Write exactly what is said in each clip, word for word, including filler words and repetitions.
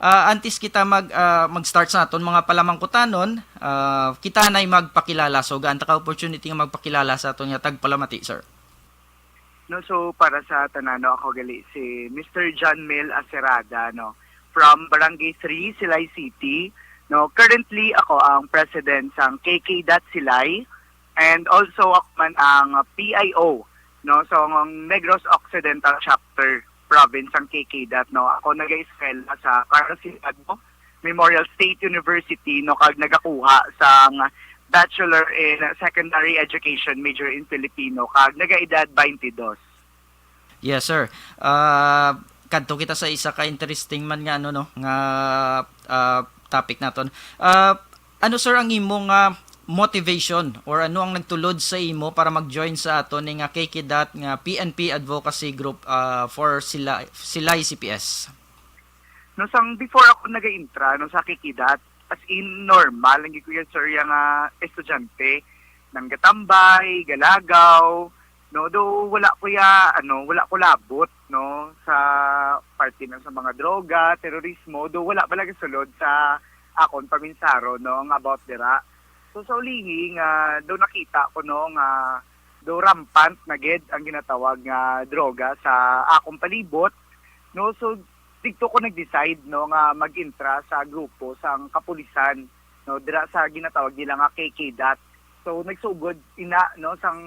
Ah, antes kita mag, ah, mag-start sa aton mga palamangkutanon, ah, kita na'y magpakilala. So, gaan ta ka opportunity nga magpakilala sa aton nga tagpalamati, sir. No, so para sa tanan, no, ako gali si Mister John Mel Acerada, no, from Barangay three, Silay City. No, currently ako ang president sang K K dot Silay, and also ako man ang P I O, no, so ang Negros Occidental Chapter Province sang K K dot, no. Ako nag-eskwela sa Carlos Hidalgo Memorial State University, no, kag nagakuha sang Bachelor in Secondary Education, major in Filipino, kag nagaedad twenty-two. Yes, sir. Ah, kadto kita sa isa ka interesting man nga, ano, no, nga, ah, topic naton. Ah, ano, sir, ang imo nga motivation or ano ang nagtulod sa imo para mag-join sa aton ni nga K K dot nga P N P Advocacy Group, ah, for Silay, Silay C P S? No, sang before ako nagaintra, no, sa K K dot, as in, normal lang gid ko yan, sir, yang, ah, estudyante, nang gatambay, galagaw, no, do wala ko ya, ano, wala ko labot, no, sa parte na sa mga droga, terorismo, do wala ba lagi sulod sa akon paminsaro, no, nga about dira. So, sa ulihi nga do nakita ko, no, nga do rampant na gid ang ginatawag nga droga sa akong palibot, no, so didto ko nag-decide, no, nga mag-intra sa grupo sang kapulisan, no, dira sa ginatawag nila nga K K dot. So, nagsugod ina, no, sang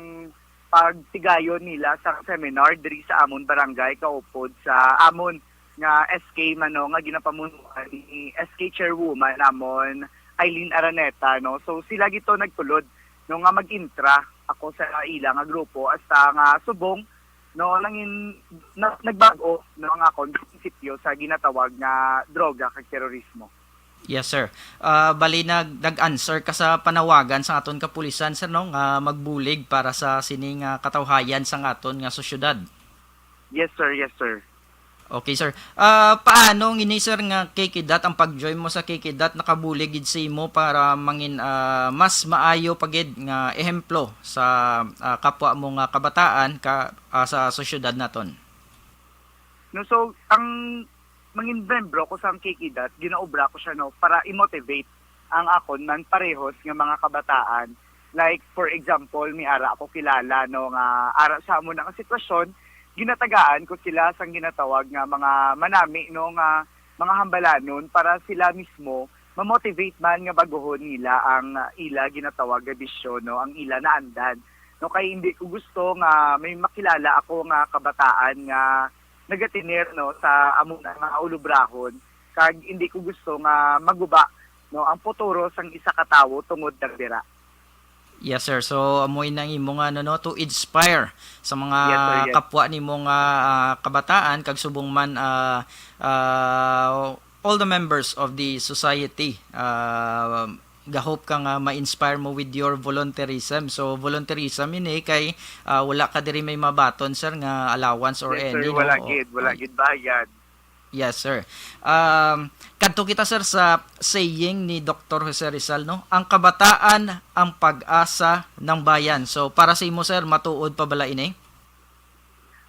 pagtigayon nila sa seminar diri sa amon barangay, kaupod sa amon nga S K man, no, nga ginapamunuan ni S K chairwoman namon, Eileen Araneta, no. So, sila gito nagtulod, no, nga mag-intra ako sa ila nga grupo, hasta nga subong, no, nangin-, na-, nagbag-o, no, ang akon prinsipyo sa ginatawag nga droga kag terorismo. Yes, sir. Ah, bali, nag-, nag-answer ka sa panawagan sa aton kapulisan, sir, no, nga magbulig para sa sini nga katawhayan sang aton nga sosyedad. Yes, sir. Yes, sir. Okay, sir. Ah, paano ngini, sir, nga K K dot, ang pag-join mo sa K K dot nakabulig gid sa imo para mangin, ah, mas maayo pa gid nga ehemplo sa, ah, kapwa mo nga kabataan ka, ah, sa sosyedad naton? No, so, ang mangin membro ko sa K K dot, ginaobra ko siya, no, para i-motivate ang akon man parehos nga mga kabataan. Like, for example, may ara ako kilala, no, nga ara sa amo na nga sitwasyon, ginatagaan ko sila sang ginatawag nga mga manami, no, nga mga hambalanon para sila mismo ma-motivate man nga baguhon nila ang, ah, ila ginatawag nga bisyo, no, ang ila naandan. No, kay hindi ko gusto nga may makilala ako nga kabataan nga nagatener, no, sa amo na nga ulobrahon, kag hindi ko gusto nga maguba, no, ang futuro sang isa ka tawo tungod lang dira. Yes, sir. So, amo na ang imo nga, ano, no, to inspire sa mga Yes, sir, yes. kapwa nimo nga, ah, kabataan, kag subong man, ah, ah, all the members of the society. Ah, ga-hope ka nga ma-inspire mo with your volunteerism. So, volunteerism ini kay, ah, wala ka diri may mabaton, sir, nga allowance or Yes, sir, any, no? Wala O, gid, wala ay. gid bayad. Yes, sir. Um, kadto kita, sir, sa saying ni Doktor Jose Rizal, no? "Ang kabataan ang pag-asa ng bayan." So, para sa imo, sir, matuod pa bala ini?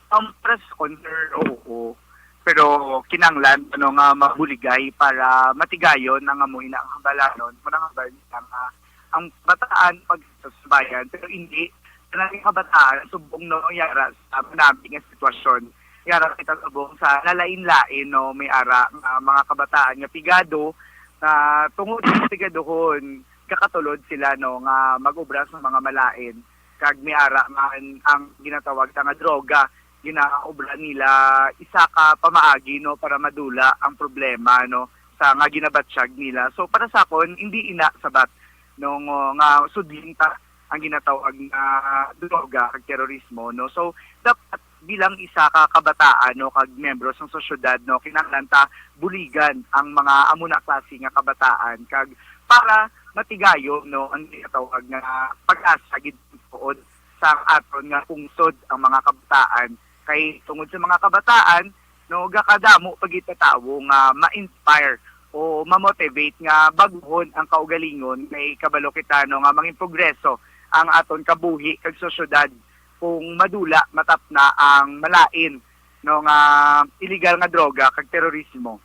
Um, para sa akon, sir, oo. Pero kinahanglan, ano, nga mabuligay para matigayon ang amo ina nga hambalanon. Muna nga ba nga ang kabataan pag sa bayan, pero hindi. Tanan nga kabataan, subong, no, yara sa manami nga sitwasyon. Yara kita subong sa lalain-lain, no, may ara nga mga kabataan nga pigado, na tungod sa pigaduhon, kakatulod sila, no, nga mag-obra sa mga malain. Kag may ara man ang ginatawag ta nga droga, ginaobra nila isa ka pamaagi, no, para madula ang problema, no, sa nga ginabatyag nila. So, para sa akon, hindi ina sabat, no, nga sudlin ta ang ginatawag nga droga kag terorismo, no. So, dapat bilang isa ka kabataan, no, kag miyembro sang sosyedad, no, kinahanglan ta buligan ang mga amo na klase nga kabataan kag para matigayon, no, ang ginatawag nga pag-asa gid tuod sa aton nga pungsod ang mga kabataan. Kay tungod sa mga kabataan, no, gakadamo pa gid ka tawo nga ma-inspire o ma-motivate nga baguhon ang kaugalingon, kay kabalo kita, no, nga mangin progreso ang aton kabuhi kag sosyedad kung madula matapna ang malain, no, nga iligal nga droga kag terorismo.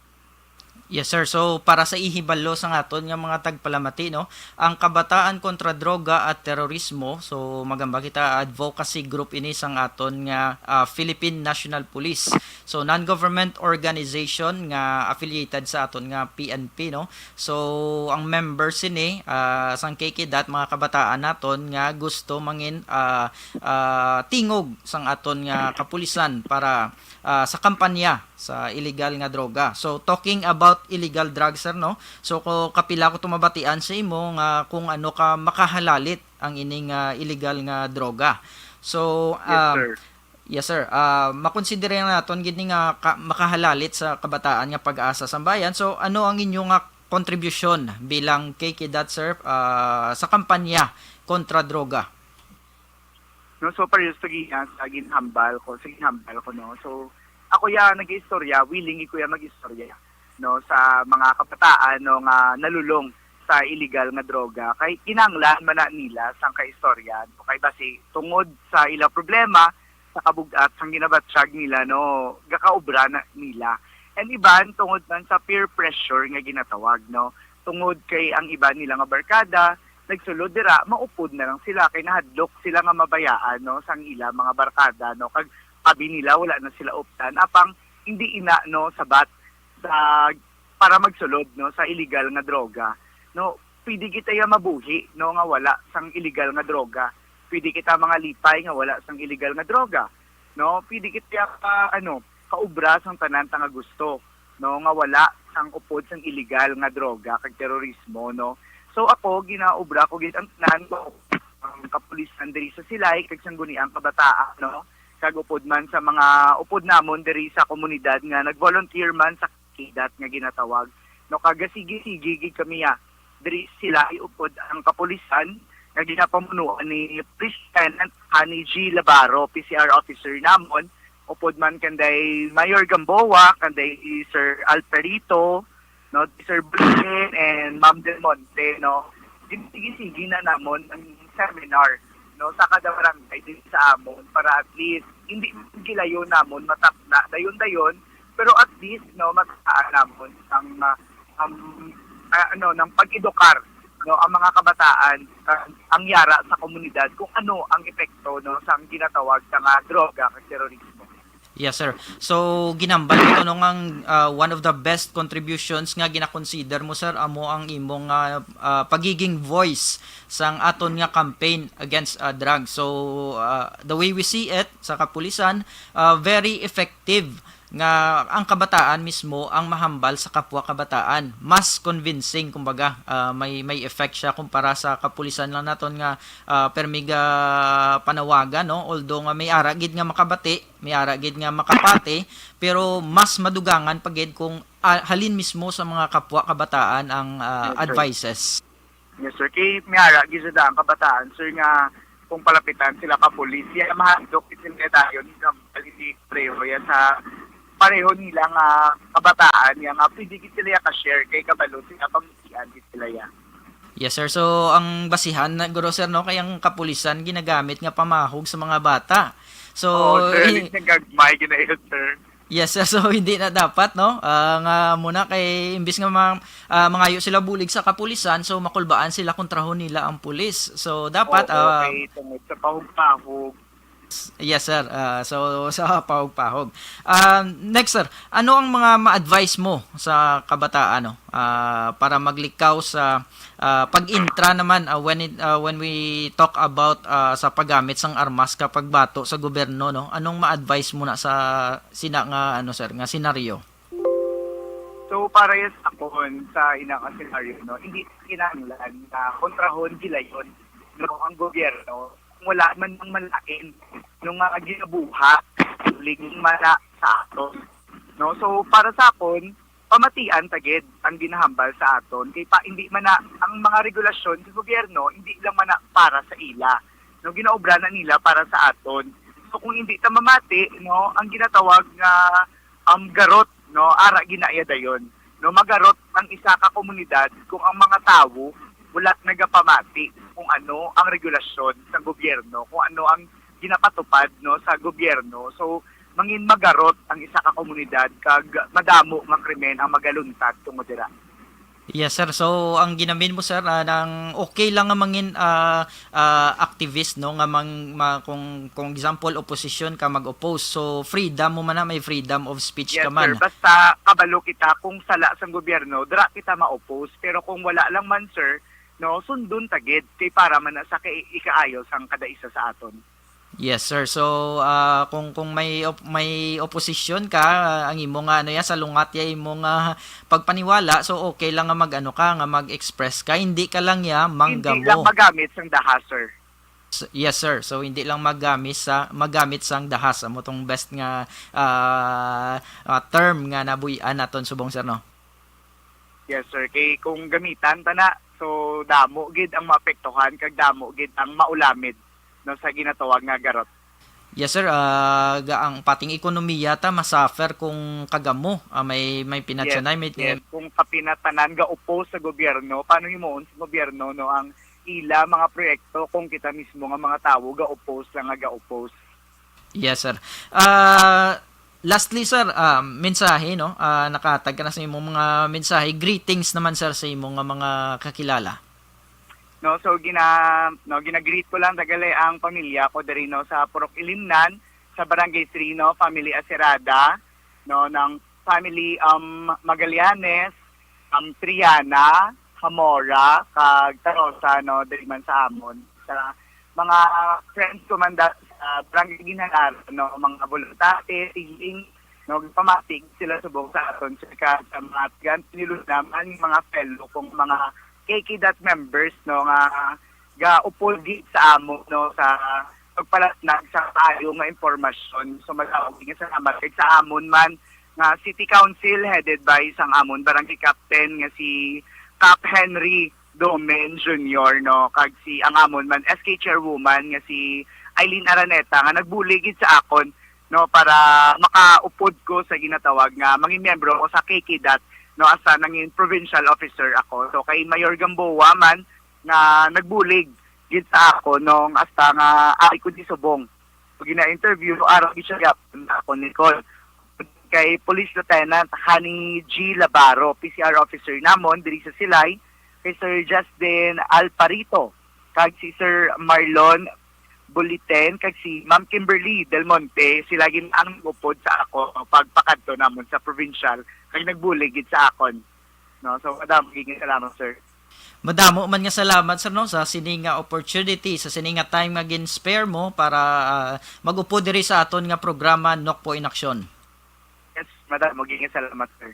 Yes, sir. So, para sa ihibalo sang aton nga mga tagpalamati, no, ang Kabataan Kontra Droga at Terorismo, so, magamba kita, advocacy group ini sang aton nga, ah, Philippine National Police. So, non-government organization nga affiliated sa aton nga P N P, no. So, ang members sini, ah, sang K K DOT, mga kabataan naton nga gusto mangin, ah, ah, tingog sang aton nga kapulisan para, ah, sa kampanya sa illegal nga droga. So, talking about illegal drugs, sir, no? So, ko, kapila ko tumabatian sa imo nga kung ano ka makahalalit ang ining, ah, illegal nga droga. So, Yes, ah, sir. yes, sir. Ah, makonsidera naton gid ni nga ka, makahalalit sa kabataan nga pag-asa sa bayan. So, ano ang inyo nga kontribusyon bilang K K DOT, sir, ah, sa kampanya kontra droga? No, so pareho sa gina, sa ginhambal ko, sa ginhambal ko, no. So ako ya nag-istorya, willing ko ya mag-istorya, no, sa mga kabataan, no, nga nalulong sa illegal nga droga, kay kinahanglan man na nila sang kaistorya, no, kay basi tungod sa ila problema sa kabug-at sang ginabatyag nila, no, gakaobra na nila. And iban tungod man sa peer pressure nga ginatawag, no, tungod kay ang iban nila nga barkada nagsulod dira, maupod na lang sila kay nahadlok sila nga mabayaan, no, sang ila mga barkada, no, kag abi nila wala na sila updan, apang hindi ina, no, sabat sa para magsulod, no, sa illegal nga droga, no. Pwede kita ya mabuhi, no, nga wala sang illegal nga droga. Pwede kita mangalipay nga wala sang illegal nga droga, no. Pwede kita ya pa, ano, kaubra sang tanan ta nga gusto, no, nga wala sang upod sang illegal nga droga kag terorismo, no. So ako, ginaubra ko gid ang tanan, ang kapulisan diri sa Silay kag Sangguniang Kabataan, no, kag upod man sa mga upod namon diri sa komunidad nga nag-volunteer man sa K DOT nga ginatawag, no, kag gasigi-sige gid kami ya diri sa Silay upod ang kapulisan nga ginapamunuan ni Police Lieutenant Honey G Labaro, P C R officer namon, upod man kanday Mayor Gamboa, kanday Sir Alperito, no, Sir Bulin, and Ma'am Del Monte, no. Sige-sige na namon ang seminar, no, sa kada barangay din sa amon para at least hindi gilayo namon matakna dayon-dayon, pero at least, no, mataan namon ang, ah, ang, ah, ano, ng pag-edukar, no, ang mga kabataan, ah, ang yara sa komunidad kung ano ang epekto, no, sa ginatawag sa nga droga kag terorismo. Yes, sir. So, ginambal ko no nga, ah, one of the best contributions nga ginakonsider mo, sir, amo ang imong, ah, ah, pagiging voice sang aton nga campaign against, ah, drugs. So, ah, the way we see it sa kapulisan, ah, very effective nga ang kabataan mismo ang mahambal sa kapwa kabataan. Mas convincing, kumbaga, ah, may may effect siya kumpara sa kapulisan lang naton nga, ah, permi ga panawagan, no? Although nga may ara gid nga makabati, may ara gid nga makapati, pero mas madugangan pa gid kung, ah, halin mismo sa mga kapwa kabataan ang, ah, Yes, sir. Advices. Yes, sir. Kay may ara gid sa daan kabataan, sir, nga kung palapitan sila ka pulis, ya mahandok gid sila dayon nga hindi pareho ya sa pareho nila nga kabataan ya nga pwede gid sila ya ka-share kay kabalo sila pamutian gid sila ya. Yes, sir. So, ang basihan na guro, sir, no, kay ang kapulisan ginagamit nga pamahog sa mga bata. So, Oo, sir. hi- Aling nagagmay ginayon, sir. Yes, sir. So, hindi na dapat, no? Ah, nga muna kay imbis nga ma- ah, mangayo sila bulig sa kapulisan, so makulbaan sila, kontrahon nila ang pulis. So, dapat, Oo, ah, kay tungod sa pahog-pahog. Yes, sir. Ah, so, sa pahog-pahog. Ah, next, sir, ano ang mga ma-advise mo sa kabataan, no? Ah, para maglikaw sa, ah, pag-intra naman, ah, when it, ah, when we talk about, ah, sa paggamit sang armas ka pagbato sa gobyerno, no? Anong ma-advise mo na sa sina nga, ano, sir, nga senaryo? So para yan sa akon, sa ina nga senaryo, no, hindi kinahanglan na kontrahon gilayon, no, ang gobyerno kung wala man ang malain, no, nga ginabuhat, liging mana sa aton, no. So para sa akon, pamatian ta gid ang ginahambal sa aton kay pa hindi man na ang mga regulasyon sa gobyerno hindi lang man na para sa ila, no, ginaobra na nila para sa aton. So kung hindi ta mamati, no, ang ginatawag nga, um, garot, no, ara ginaya dayon, no, magarot ang isa ka komunidad kung ang mga tawo wala nagapamati kung ano ang regulasyon sa gobyerno, kung ano ang ginapatupad, no, sa gobyerno. So mangin magarot ang isa ka komunidad kag madamo nga krimen ang magaluntat tungod dira. Yes, sir. So, ang ginamin mo, sir, ah, nang okay lang nga mangin, ah, ah, activist, no, nga mang, ma-, kung, kung example, opposition ka, mag-oppose. So, freedom mo man na, may freedom of speech Yes, ka man. sir. Basta kabalo kita kung sala sang gobyerno, dira kita ma-oppose. Pero kung wala lang man, sir, no, sundon ta gid kay para man na sa kay ikaayo sang kada isa sa aton. Yes, sir. So, ah, kung, kung may op-, may opposition ka, ah, ang imo nga, ano ya, salungat ya imo nga pagpaniwala, so okay lang nga mag-ano ka, nga mag-express ka, hindi ka lang ya Hindi lang manggamo. magamit sang dahas, sir. S-, yes, sir. So, hindi lang magamit sa, magamit sang dahas. Amo tong best nga, ah, ah, term nga nabuy-an naton subong, sir, no? Yes, sir. Kay kung gamitan ta na, so damo gid ang maapektuhan kag damo gid ang maulamid, no, sa ginatawag nga garot. Yes, sir. Ah, ga-, ang pating ekonomiya ta masuffer kung kagamo, ah, may, may Yes, pinatsanay, may yes. Kung kapinatanan ga-oppose sa gobyerno, paano himuon sa gobyerno, no, ang ila mga proyekto kung kita mismo nga mga tawo ga-oppose lang nga ga-oppose? Yes, sir. Ah, lastly, sir, ah, mensahe, no? Ah, nakahatag ka na sa imong mga mensahe. Greetings naman, sir, sa imong nga mga kakilala. No, so gina-, no, gina-greet ko lang tagali ang pamilya ko diri, no, sa Purok Ilimnan, sa Barangay three, no, family Acerada, no, ng family, um, Magallanes, um, Triana, Hamora, kag Tarosa, no, diri man sa amon. Sa mga friends ko man da-, sa Barangay Ginhalaran, no, mga bolontarios, siling, no, pamati sila subong sa aton, sir, kag sa mga taga Antilonaman, mga fellow kong mga K K dot members, no, nga gaupod gid sa amo, no, sa pagpalatnag sa maayo nga impormasyon. So, madamo gid nga salamat kag sa amon man nga City Council headed by sang amon Barangay Captain nga si Cap Henry Domen Junior, no, kag si ang amon man S K Chairwoman nga si Eileen Araneta nga nagbulig gid sa akon, no, para makaupod ko sa ginatawag nga mangin miyembro ko sa K K dot, no, as a nangin provincial officer ako. So, kay Mayor Gamboa man nga nagbulig gid sa ako nung hasta nga ari ko di subong. Pag gina-interview, araw gid siya gyapon ako, Nicole. Kay Police Lieutenant Honey G Labaro, P C R officer namon diri sa Silay, kay Sir Justin Alparito, kag si Sir Marlon Buliten, kag si Ma'am Kimberly Del Monte, sila gid ang nag-upod sa ako pagpakadto namon sa provincial, kag nagbulig gid sa akon. No, so, madamo gid nga salamat, sir. Madamo man nga salamat, sir, no, sa sini nga opportunity, sa sini nga time nga gin-spare mo para, ah, mag-upod diri sa aton nga programa, Nokpo in Aksyon. Yes, madamo gid nga salamat, sir.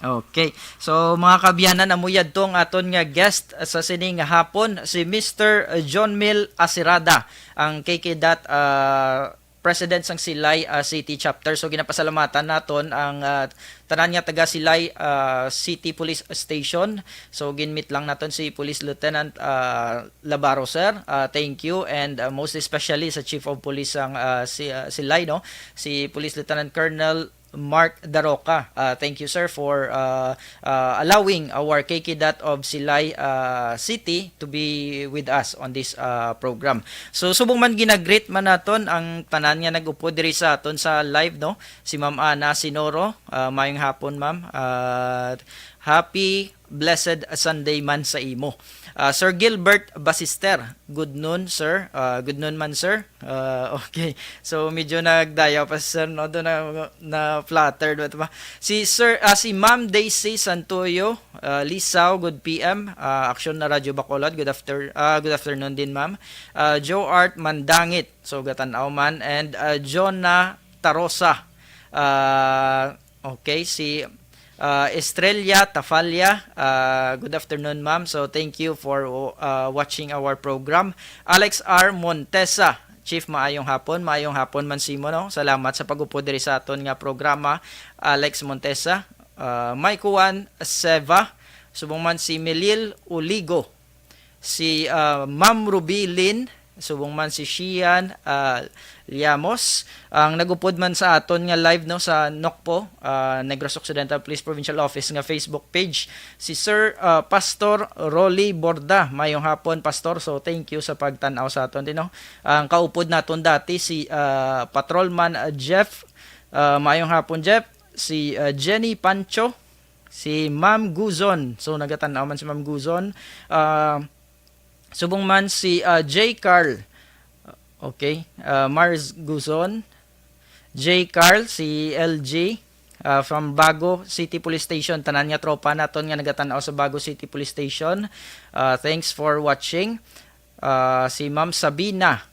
Okay. So, mga kaabyanan, amo yadto ang aton nga guest sa sini nga hapon, si Mister John Mil Acerada, ang K K dot, ah, President sang Silay, ah, City Chapter. So, ginapasalamatan naton ang, ah, tanan nga taga Silay, ah, City Police Station. So, ginmeet lang naton si Police Lieutenant, ah, Labaro, sir. Ah, thank you. And, ah, most especially sa Chief of Police sang, ah, si, ah, Silay, no? Si Police Lieutenant Colonel Mark Daroca. Ah, thank you, sir, for, ah, ah, allowing our K K dot of Silay, ah, City to be with us on this, ah, program. So, subong man ginagreet man naton ang tanan nga nag-upod diri sa aton sa live, no? Si Ma'am Ana Sinoro, ah, mayong hapon, ma'am. Ah, happy blessed Sunday man sa imo. Ah, Sir Gilbert Basister, good noon, sir. Ah, good noon man, sir. Ah, okay. So, medyo nagdayaw pa, sir, no? Doon na, na-flattered, what ba? Si Sir, ah, si Ma'am Daisy Santoyo, ah, Lisaw, good P M. Ah, Aksyon na Radyo Bacolod, good after-, ah, good afternoon din, ma'am. Ah, Joe Art Mandangit, so gatan-aw man, and, ah, Jonah Tarosa. Ah, okay, si, ah, Estrella Tafalla, ah, good afternoon, ma'am. So, thank you for, ah, watching our program. Alex R Montesa, Chief, maayong hapon. Maayong hapon man simo, no? Salamat sa pag-upod diri sa aton nga programa, Alex Montesa. Ah, May Kuan Seva, subong man si Melil Uligo, si, ah, Ma'am Ruby Lin, subong man si Shian, ah, Liamos, ang nagupod man sa aton nga live, no, sa Nokpo, ah, Negros Occidental Police Provincial Office nga Facebook page, si Sir, ah, Pastor Rolly Borda. Mayong hapon, Pastor. So, thank you sa pagtan-aw sa aton din, no? Ang kaupod naton dati si, ah, Patrolman, ah, Jeff Ah, maayong hapon, Jeff. Si, ah, Jenny Pancho, si Ma'am Guzon. So, nagatan-aw man si Ma'am Guzon. Ah, subong man si, ah, J Carl. Okay. Ah, Mars Guzon. J Carl, si L G, ah, from Bago City Police Station. Tanan nga tropa naton nga nagatan-aw sa Bago City Police Station. Ah, thanks for watching. Ah, si Ma'am Sabina.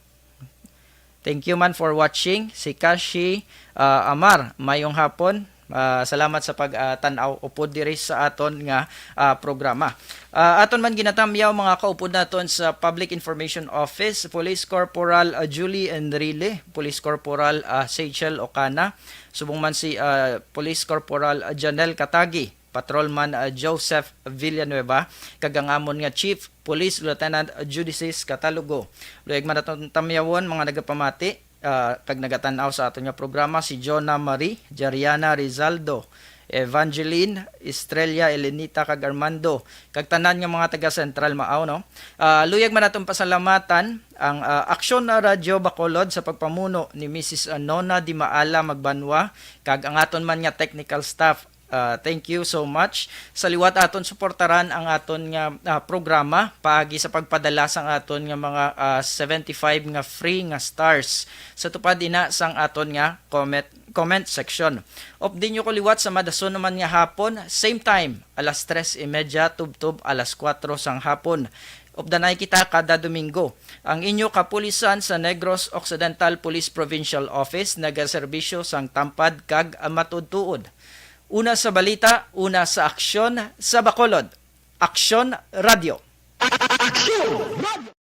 Thank you man for watching. Si Kashi, ah, Amar, mayong hapon. Ah, salamat sa pag, ah, tan-aw upod diri sa aton nga, ah, programa. Ah, aton man ginatamyaw, mga kaupod naton sa Public Information Office, Police Corporal, ah, Julie Enrile, Police Corporal, ah, Seychelles Ocana, subong man si, ah, Police Corporal, ah, Janelle Katagi, Patrolman, ah, Joseph Villanueva, kag ang amon nga Chief Police Lieutenant Judicis Catalogo. Luyag man naton tamyawon, mga nagapamati, ah, kag nagatan-aw sa aton nga programa, si Jonah Marie, Jariana Rizaldo, Evangeline, Estrella, Elenita, kag Armando, kag tanan nga mga taga Central Maaw, no? Ah, luyag man naton pasalamatan ang, ah, Aksyon Radyo Bacolod sa pagpamuno ni Missus Nona Di Maala Magbanwa, kag ang aton man nga technical staff. Ah, thank you so much sa liwat aton suportaran ang aton nga, ah, programa paagi sa pagpadala sang aton nga mga, ah, seventy-five nga free nga stars sa tupad ina sang aton nga comment, comment section. Updi nyo ko liwat sa madason naman nga hapon, same time, alas tres y media tubtob alas kuwatro sang hapon. Updanay kita kada Domingo. Ang inyo kapulisan sa Negros Occidental Police Provincial Office nagaserbisyo sang tampad kag matuod-tuod. Una sa balita, una sa aksyon, sa Bacolod. Aksyon Radio. Aksyon Radio.